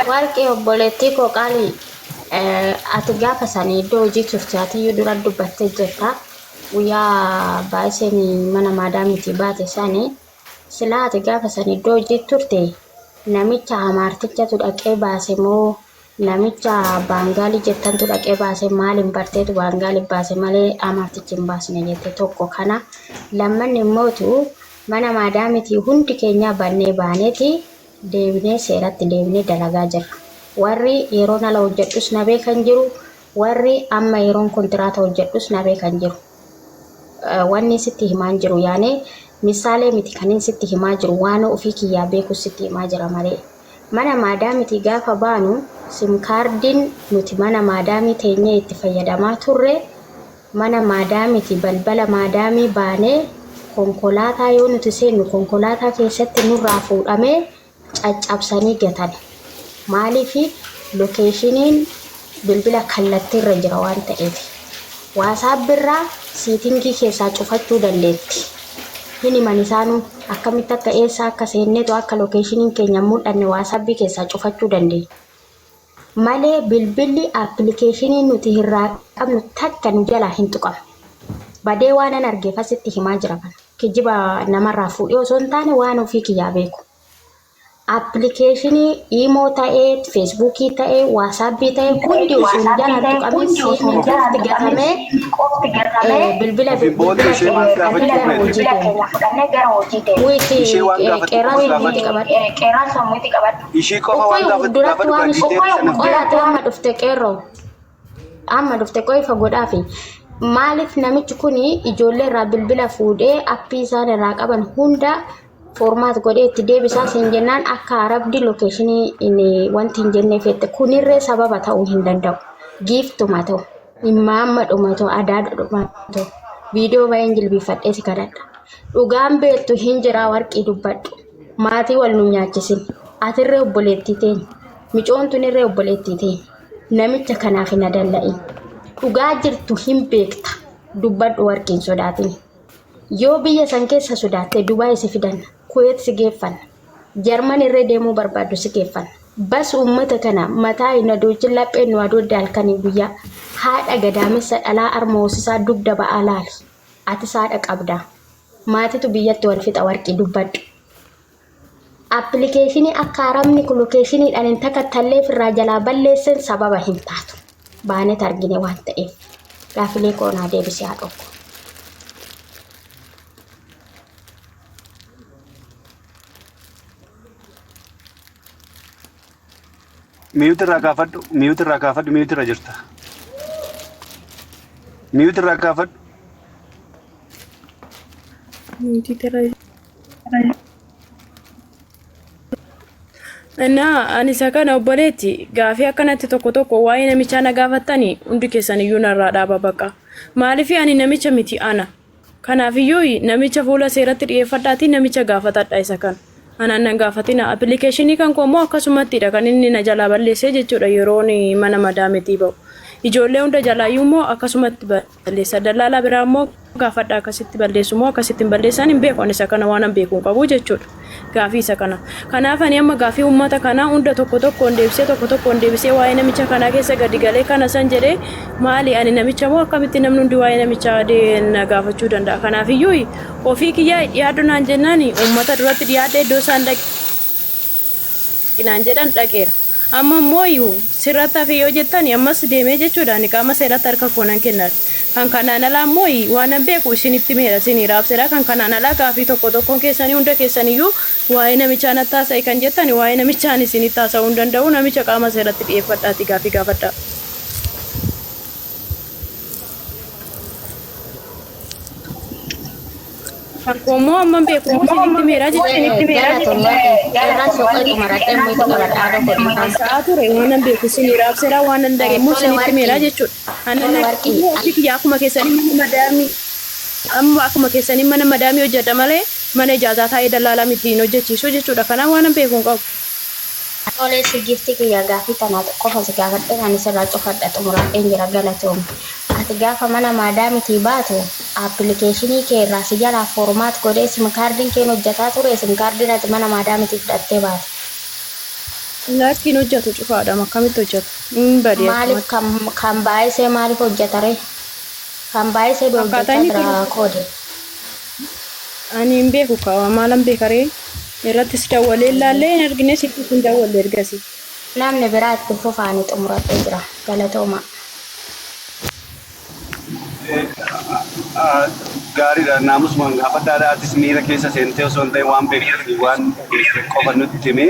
Warqii obboleettii koo qaalii ati gaafa sanii iddoo hojii turte atiyyuu dura dubbattee jirta. Guyyaa baay'iseen mana maadaamiitii baate sanii silaa ati gaafa sanii iddoo hojii turte namicha amaartichatu dhaqee baase moo namicha baangaalii jettantu dhaqee baase maaliin barteetu baangaalii baase malee amaartichi hin baasne jette tokko kana. Lammanni immootu mana maadaamiitii hundi keenyaa bannee baaneeti deebinee seeratti deebinee dalagaa jirra. Warri yeroon ala hojjedhus na beekan jiru, warri amma yeroon kontiraata hojjedhus na beekan jiru. Wanni sitti himaan jiru yaane misaalee miti kanin sitti himaa jiru waan ofii kiyyaa beekus sitti himaa jira malee. Mana maadaamitii gaafa baanu simkaardiin nuti mana maadaamii teenyee itti fayyadamaa turre mana maadaamiti balbala maadaamii baanee konkolaataa yoo nuti seennu konkolaataa keessatti nurraa fuudhamee caccabsanii gatan. Maaliif lokeeshiniin bilbila kallattiirra jira waan ta'eef. Waasaappirraa siitingii keessaa cufachuu dandeetti. Hin himan isaanuu akkamitti akka eessa akka seenneetu akka lokeeshiniin keenya hin mul'anne waasaappii keessaa cufachuu dandeenya. Malee bilbilli appilikeeshinii nuti irraa qabnu takka nu jalaa hin tuqamne. Badee waanan argeef asitti himaa jira kana. Kijiba namarraa fuudhee osoo hin taane waan ofii kiyyaa beeku. Appilikeeshinii iimoo ta'ee, feesbuukii ta'ee, waasaapbii ta'ee hundi osoo nu jalaa hin tuqamin siimiin qofti gatamee bilbila Ofiin booda bilbila ishee maal keenya gaafachuu fudhannee gara feete? hojii deemna. Wiiti Ishee waan gaafattu qeerraa qofa sammuutti gaafadhu. qabadhu. Ishii qofa waan Uffee gaafattu duratti gaafadhu waan gaa ishee diiteelii sanaaf qoy deebi. ati amma dhufte qeerroo amma dhufte qoy fagoodhaafi maaliif namichi kun ijoollee irraa bilbila fuudhee appii isaan irraa qaban hunda formaat godhee itti deebisaa siin jennaan akka arabdi lokeeshinii inni wanti hin jennee fette kunirree sababa ta'uu hin danda'u giiftuma ta'u immaamma dhuma ta'u adaadhuma ta'u viidiyoo baay'een jilbiifadhee si kadhadha dhugaan beektu hin jiraa warqii dubbadhu. Maatii wal nu nyaachisin. Atirree obboleettii teenya. Micoon tunirree obboleettii teenya. Namicha kanaaf hin adalla'in. Dhugaa jirtu hin beekta. Dubbadhu warqiin sodaatin. Yoo biyya san keessa sodaatte Dubaay si fidanna. Kuweet si geeffanna. Jarman irree deemuu barbaaddu si geeffanna. Bas uummata kana mataa hin adoochin lapheen nu adoodde halkanii guyyaa. Haadha gadaamessa dhalaa arma hoosisaa dugda ba'aa laali. Atis haadha qabdaa. Maatitu biyyatti wal fixa warqii dubbadhu. Appilikeeshinii akka arabni lokeeshiniidhaan hin takattalleef irraa jalaa balleessan sababa hin taatu. Baanet argine waan ta'eef. Gaafilee koo naa deebisee haa dhokku. Miyuut irraa kaafadhu, miyuut irraa kaafadhu, miyuut irra jirta. Miyuut irraa kaafadhu. Innaa ani isa kana obboleetti gaafii akkanatti tokko tokko waa'ee namichaa na gaafattani hundi keessan iyyuu narraa dhaaba baqa. Maaliif ani namicha miti ana. Kanaaf iyyuu namicha fuula seeratti dhiyeeffadhaatii namicha gaafatadha isa kana. Anaan nan gaafatina. Appilikeeshinii kan koo immoo akkasumattidha kan inni na jalaa balleessee jechuudha yeroon mana madaamitii ba'u. Ijoollee hunda jalaayyuu immoo akkasumatti balleessa. Dallaalaa biraa immoo gaafadha akkasitti balleessu moo akkasitti hin balleessan hin beeku ani isa kana waan an beeku hin qabu jechuudha. Gaafii isa kana. Kanaaf ani amma gaafii uummata kanaa hunda tokko tokkoon deebisee tokko tokkoon deebisee waa'ee namicha kanaa keessa gadi galee kana san jedhee maali ani namicha moo akkamitti namni hundi waa'ee namichaa na gaafachuu danda'a. Kanaaf iyyuu ofii kiyyaa dhiyaadhu naan jennaan uummata duratti dhiyaadhe iddoo isaan dhaqi naan jedhan dhaqeera. Amma immoo iyyuu sirratti hafe yoo jettani ammas deemee jechuudha ani qaama seeratti harka koo nan kennadha. Kan kanaan alaa immoo waanan beeku isinitti himeera isinii raabseera kan kanaan alaa gaafii tokko tokkoon keessanii hunda keessaniyyuu waa'ee namichaa natti haasa'i kan jettani waa'ee namichaa ani isinitti haasa'uu hin danda'u namicha qaama seeratti dhiyeeffadhaati gaafii gaafadhaa. Kan koo immoo amman beeku immoo isinitti himeera jechuudha. Galatoom warqii. Carraa soqoy xumuradhee immoo itti qabadha haadha koo dhiifama. Haasa'aa ture waanan beeku isinii raabseera waanan dhage immoo Tole isinitti himeera warqii. jechuudha. Anan Tole warqii. immoo hojii kiyya akkuma keessanii mana madaamii amma akkuma keessanii mana madaamii hojjedha malee mana ijaazaa taa'ee dallaalaa miti hin hojjechiisu jechuudha. Kanaaf waanan beeku hin qabu. Tolee si gifti kiyya gaafii tana qofa si gaafadheen ani sirraa cufadha xumuradheen jira galatoomi. Ati gaafa mana maadaamitii baatu appilikeeshinii kee irraa si jalaa formaat godhee sim kaardiin keen hojjataa ture sim kaardiin ati mana maadaamitii fudhattee baate. Lakkiin hojjetu cufaadha. Akkamitti hojjetu? Hin bade Maaliif akkumatti. kan baay'isee maaliif hojjeta ree? Kan baay'isee Akkaataa hojjechaa inni jira itti koode. Ani hin beeku kaawwa maalan beeka ree? Irrattis dawwalee ilaallee hin argine sittis hin dawwalle ergasii. Namni biraa itti fufaanii xumuradhee jira. Galatooma. Gaariidha. Naamusumaan gaafadhaadha. Atis miira keessa seentee osoo hin ta'in waan beektuu waan dhageesse qofa nutti himi.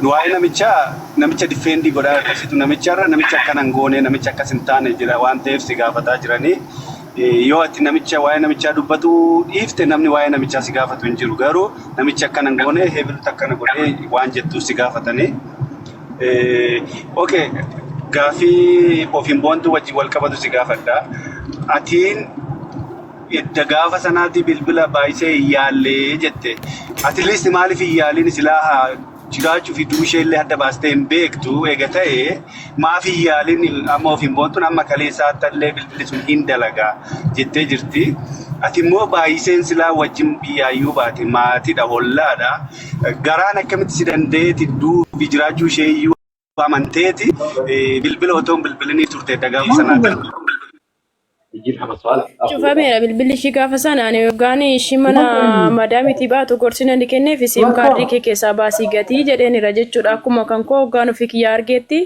Waa'ee namichaa namicha defend godhaa akkasitu namicharra namicha akkana hin goone, namicha akkas hin taane jira waan ta'eef si gaafataa jiranii. Yoo ati namicha waa'ee namichaa dubbatu dhiifte, namni waa'ee namichaa si gaafatu hin jiru. Garuu namicha akkana hin goone, heebilutti akkana godhee waan jettuuf si gaafatanii. Okay, gaafii ofiin boontuu wajjin wal qabatu si gaafadha. Atiin idda gaafa sanaatti bilbila baay'isee hin yaallee jette. At least maaliif hin yaaliin? Silaa haa jiraachuu fi du'uu ishee illee adda baastee hin beektu eega ta'e, maaf hin yaaliin? Amma ofiin boontuun amma kaleessaa illee bilbilli sun hin dalagaa jettee jirti. Ati immoo baay'iseen silaa wajjin biyyaayyuu baate, maatiidha, hollaadha. Garaan akkamitti si danda'eeti du'uu fi jiraachuu ishee iyyuu amanteeti bilbila otoo hin bilbilinii turte edda gaafa sanaati? Cufameera bilbilli ishii gaafa sana. Ani yoggaan ishii mana madaamitii baatu gorsina ni kenneef, SIM card kee keessaa baasii gatii jedheenira jechuudha. Akkuma kan koo hoggaan ofii kiyyaa argeetti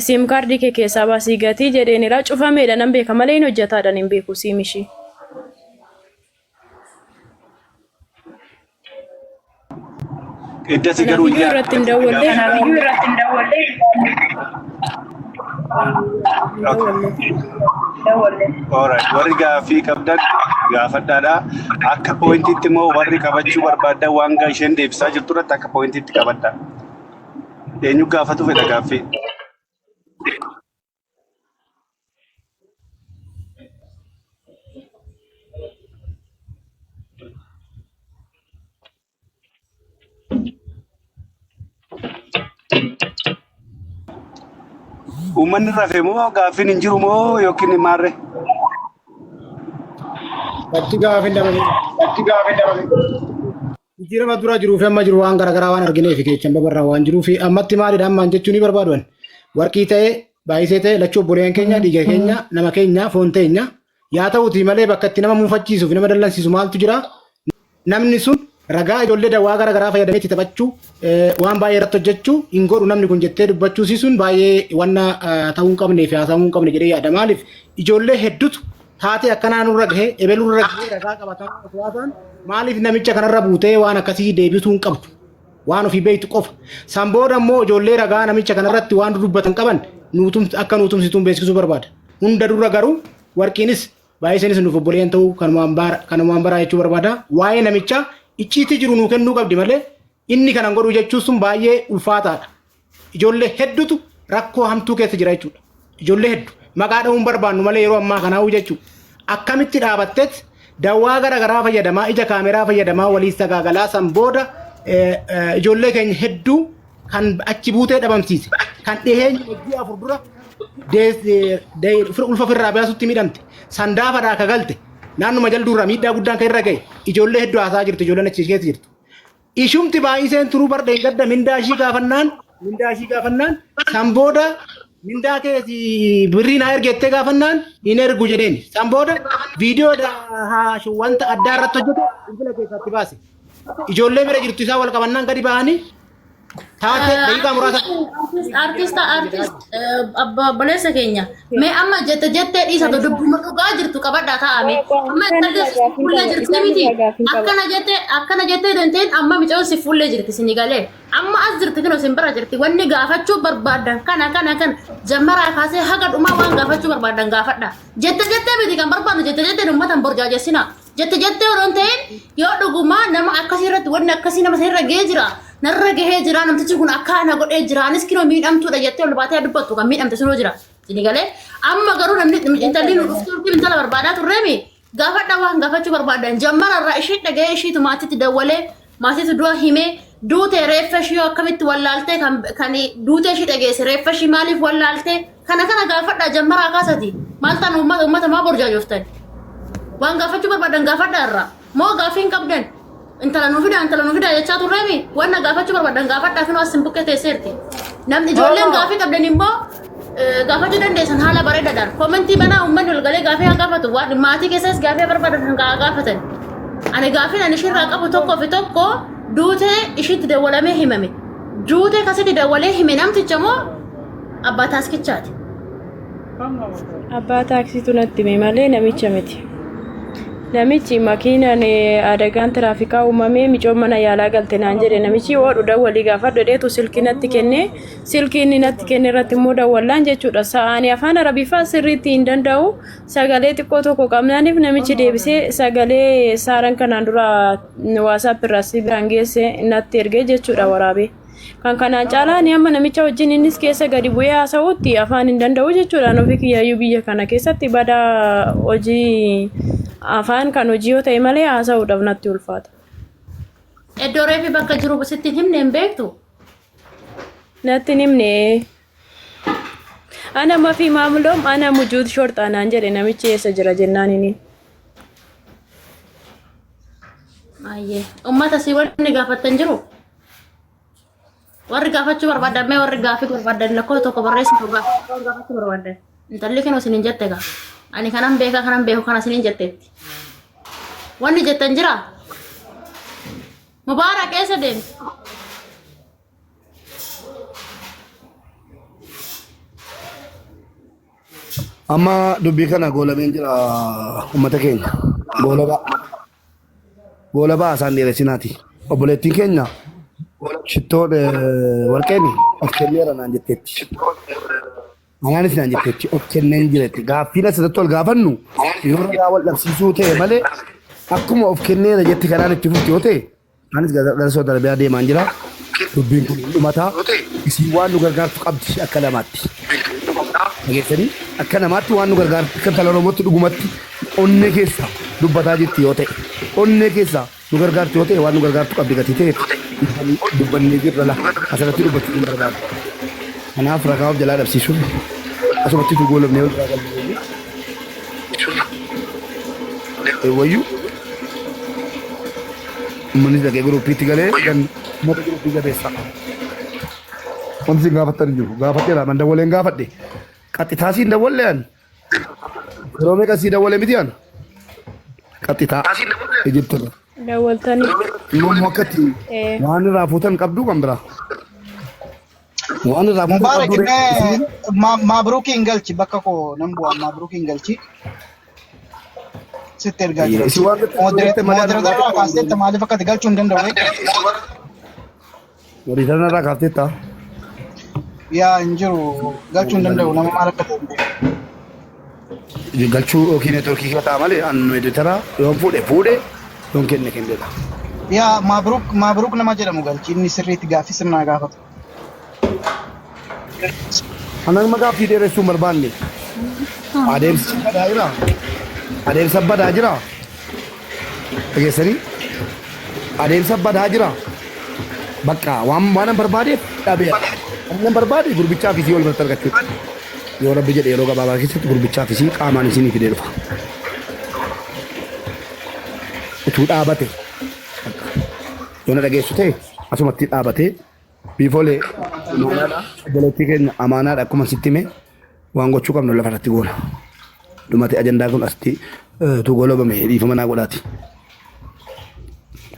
SIM card kee keessaa baasii gatii jedheenira. Cufameedha nan beeka malee hin hojjetaadhaan hin beeku SIM ishii. Iddasi garuu Kanaafiyyuu irratti hin dawwallee. Hin dawwalle. Alright, warri gaaffii qabdan gaafadhaadha. Akka pointiitti immoo warri qabachuu barbaadan waan isheen deebisaa jirtu irratti akka pointiitti qabadha. Eenyu gaafatu fedha gaaffii? Uummanni rafe moo gaaffiin hin jiru moo yookiin maarre? Bakki gaaffiin dabale. Bakki gaaffiin dabale. Jijjiirama dura jiruu fi amma jiru waan garaagaraa waan argineef keechan babarraa waan jiruu fi ammatti maalidha ammaan jechuu ni barbaaduan. Warqii ta'ee baay'isee ta'e lachuu obboleeyyan keenya, dhiiga keenya, nama keenya, foon teenya yaa ta'uutii malee bakka itti nama muufachiisuu fi nama dallansiisu maaltu jira? Namni sun ragaa ijoollee dawaa garaagaraa fayyadamee itti taphachuu, waan baay'ee irratti hojjechuu hin godhu namni kun jettee dubbachuu sun baay'ee wanna ta'uu hin qabnee fi haasa'uu hin qabne jedhee yaada. Maaliif ijoollee hedduutu taatee akkanaa nurra gahee, ebelurra gahee, ragaa qabatamaa osoo haasa'an maaliif namicha kanarra buutee waan akkasii deebisuu hin qabdu? Waan ofii beektu qofa. San booda immoo ijoollee ragaa namicha kanarratti waan dubbatan qaban akka nuutumsituun beeksisuu barbaada. Hunda dura garuu warqiinis baay'iseenis nuuf obboleeyyan ta'uu kanumaan baraa jechuu barbaada. Waa'ee namichaa icciitii jiru nuu kennuu qabdi malee inni kanan godhuu jechuun sun baay'ee ulfaataadha. Ijoollee hedduutu rakkoo hamtuu keessa jira jechuudha. Ijoollee hedduu maqaa dha'uun barbaannu malee yeroo ammaa kanaa'uu jechuudha. Akkamitti dhaabatteet dawaa gara garaa fayyadamaa, ija kaameraa fayyadamaa, walii sagaagalaa, san booda ijoollee keenya hedduu kan achi buutee dhabamsiise, kan dhiheenya waggaa 4 dura ulfa ofirraa baasutti miidhamte, sandaafaadhaa akka galte, naannuma jalduurraa miidhaa guddaan kan irra ga'e ijoollee hedduu haasaa jirtu, ijoolleen achi keessa jirtu. Ishumti baay'iseen turuu bar dheengadda mindaa ishii gaafannaan san booda mindaa keeti birrii naa ergettee gaafannaan hin ergu jedheen, san booda viidiyoo wanta addaa irratti hojjete bilbila keessatti baase. Ijoollee bira jirtu isaa wal qabannaan gadi ba'anii taatee daqiiqaa muraasa. Artist, artist, obboleessa keenya. Mee amma jette jettee dhiisatu, dubbuma dhugaa jirtu qabadhaa taa'ame. Amma intalli si fuullee jirti miti. Akkana jette, akkana jettee danteen amma micoon si fuullee jirti sini galee. Amma as jirti, kinoo sin bira jirti. Wanni gaafachuu barbaadan kana kana kana jammaraa kaasee haga dhumaa waan gaafachuu barbaadan gaafadha. Jette jettee miti kan barbaadnu, jette jettee uummata hin borjaajessinaa. Jette jettee odoo hin ta'in, yoo dhugumaa nama akkasii irratti wanni akkasii nama irra gahee jira. Narra gahee jira, namtichi kun akka ana godhee jira, anis kinoo miidhamtuudha jettee ol baatee dubbattu kan miidhamte sunoo jira. Sini galee amma garuu namni intalli nu dhuftu intala barbaadaa turreemi gaafadha waan gaafachuu barbaadan jammara irraa ishii dhaga'ee ishiitu maatiitti dawwalee maatiitu du'a himee duutee reeffa ishii akkamitti wallaaltee kan duutee ishii dhageesse, reeffa ishii maaliif wallaaltee, kana kana gaafadha jammaraa kaasati. Maal ta'an uummata maa borjaajoftan? Waan gaafachuu barbaadan gaafadha irraa moo gaaffii hin qabdan? Intala nuu fidaa, intala nuu fidaa jechaa turreemi. Wanna gaafachuu barbaadan gaafadhaa, finoo as bukkee teesseerti. Namni ijoolleen gaafii qabdan immoo gaafachuu dandeessan haala bareedaadhaan. Comment banaa, uummanni ol galee gaafii haa gaafatu. Waan maatii keessas gaafii barbaadan haa gaafatan. Ani gaafiin ani ishirraa qabu tokkoo fi tokko, duutee ishiitti dawwalamee himame. Duutee kasitti dawwalee hime namticha moo abbaa taaskichaati? Abbaa taaksiitu natti hime malee namicha miti. Namichi makiinaan adagaan tiraafikaa uumamee micoon mana yaalaa galte naan jedhe. Namichi hoodhu dawwalii gaafadhu jedheetu silkii natti kenne. Silkii inni natti kenne irratti immoo dawwallaan jechuudha. Sa'aanii afaan Arabiffaa sirriitti hin danda'u. Sagalee xiqqoo tokko qabnaaniif namichi deebisee sagalee saaran kanaan dura WhatsApp irraa si biraan geesse natti ergee jechuudha waraabee. Kan kanaan caalaa ani amma namicha wajjin innis keessa gadi bu'ee haasa'utti afaan hin danda'u jechuudha. Ofii kiyyayyuu biyya kana keessatti badaa hojii afaan kan hojii yoo ta'e malee haasa'uudhaaf natti ulfaata. Iddoo reefi bakka jiru sitti hin himne, hin beektu? Natti hin himne. Ana mafi maamuloom ana mujuut shorxaa naan jedhe namichi eessa jira jennaan inni. Ayyee. Uummata si wanni gaafattan jiru? Warri gaafachuu barbaadan, mee warri gaafii barbaadan lakkoo tokko barreessu gaafachuu barbaadan. Intalli kennu isiniin jette gaa. Ani kanan beekaa, kanan beeku kana isiniin jetteetti. Wanni jettan jira? Mubaarak, eessa deemte? Amma dubbii kana goolameen jira, uummata keenya. Goolabaa. Goolabaa isaan dheeressinaati. Obboleettiin keenya shittoon warqeen of kenneera naan jetteetti. Anaanis naan jetteetti, of kenneen jiretti. Gaaffiin asirratti ol gaafannu yoo ragaa wal dhabsiisuu ta'e malee, akkuma of kenneera jetti kanaan itti fufti yoo ta'e, anis gara Saudi Arabiyaa deemaan jira. Dubbiin kun hin dhumataa. Isiin waan nu gargaartu qabdi akka namaatti. Dhageessanii, akka namaatti waan nu gargaartu, akka intala Oromootti dhugumatti onnee keessa dubbataa jirti yoo ta'e, onnee keessa nu gargaartu yoo ta'e, waan nu gargaartu qabdi gatii ta'eef dubbannee jirra la asirratti dubbachuu hin barbaadu. Kanaaf ragaa of jalaa dhabsiisuun asumatti utuu goolabnee wal biraa galmee wayyuu. Uummanni dhaqee groupiitti galee gan uummata group jabeessa. Wanti isin gaafattan hin jiru. Gaafadheera, man dawwaleen gaafadhe. Qaxxitaa siin dawwalle an. Yeroo meeqa sii dawwale miti an? Qaxxitaa Ijiptirra. Dawwaltanii. Immoo akkatti waan irraa fuutan qabdu kan biraa. Waan irraa fuutan Mubaarak, qabdu. mee Maabruukiin galchi, bakka koo nan bu'a, Maabruukiin galchi. Sitti ergaa jira. Isin waan jette malee Moderator irraa kaasteetta, maaliif akka ati galchuu hin danda'u? Moderator irraa kaafteetta. Yaa, hin jiru, galchuu hin danda'u, nama maal akka ta'e hin beeku. Galchuu yookiin network kee ta'a malee an editor yoon fuudhe fuudhe, yoon kenne kenneedha. Yaa, Maabruuk, Maabruuk nama jedhamu galchi, inni sirriitti gaaffii sirnaa gaafatu. Anan gaaffii dheeressuu hin barbaanne. Adeemsi badaa jira. Adeemsa badaa jira. Dhageessanii? Adeemsa badaa jira. Bakka waan an barbaadeef dhabeera. Waan an barbaade gurbichaa fi isii wal biratti argachuudha. Yoo Rabbi jedhe yeroo gabaabaa keessatti gurbichaa fi isii qaamaan isinii fidee dhufa. Utuu dhaabate. Yoo na dhageessu ta'e asumatti dhaabatee biifolee amaanaadha. Obboleettii keenya amaanaadha, akkuma sitti hime waan gochuu qabnu lafa irratti goona. Dhumate ajandaa kun asitti utuu goolabame dhiifama naa godhaati.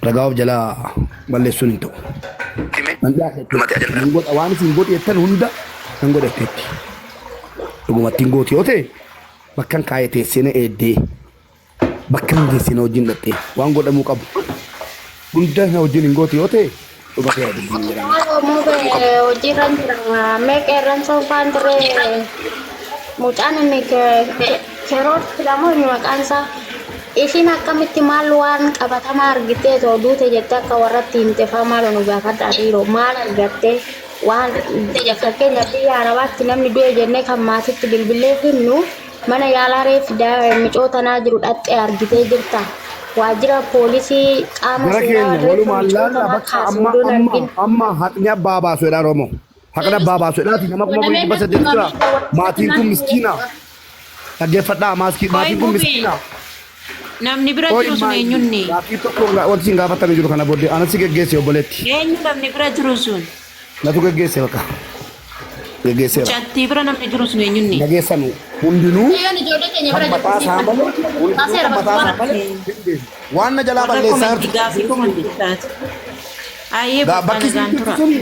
Ragaa of jalaa balleessuun hin ta'u. Nan godha, waan isin godhi jettan hunda nan godha jetteetti. Dhugumatti hin gooti yoo ta'e, bakkan kaayee teessee na eeddee, bakka hin geessine wajjin dhattee waan godhamuu qabu hunda na wajjin hin gooti yoo ta'e, dhumateera dubbiin jedhama. Maaloo, hojiirra jira. Mee qeerransa ufaan ture mucaan inni keroot filamoo inni maqaan isaa, ishiin akkamitti maal waan qabatamaa argitee too duute jettee akka warratti himte faa maal nu gaafadhaa dhiiroo, maal argattee? Waan fakkeenya biyya Arabaatti namni du'e jennee kan maatitti bilbilee himnu, mana yaalaa reef micoo tanaa jiru dhaxxee argitee jirta? Waajjira poolisii qaama Gara seeraa keenya reeffa walumaan micoo laalla tanaa bakka kaasu amma odoon amma argin. amma haqni abbaa baasu jedhaa Oromoo. Haqni abbaa baasu jedhaati nama 4800 jira. Maatiin kun miskiina. Dhaggeeffadhaa, maaskii Qoy maatiin kun mubi miskiina. Namni bira Oi jiru sun maayii eenyunni? gaaffii tokko wanti isin gaafatanii jiru kana booddee anas si geggeesse obboleetti. Eenyu namni bira jiru sun? Natu geggeesse bakka. Geggeesseera. Mucattii bira namni jiru sun eenyunni? Nageessanu hundinuu Yoon ijoollee keenya kan bira mataa jirtu isaa malee hundinuu Kaaseera kan mataa isaa bakka malee hin beeku. Waan na jalaa Warra balleessaa komentii jirtu gaafii komentii taate. Ayyee bakka bakki isin nagaan jirtu tura. suni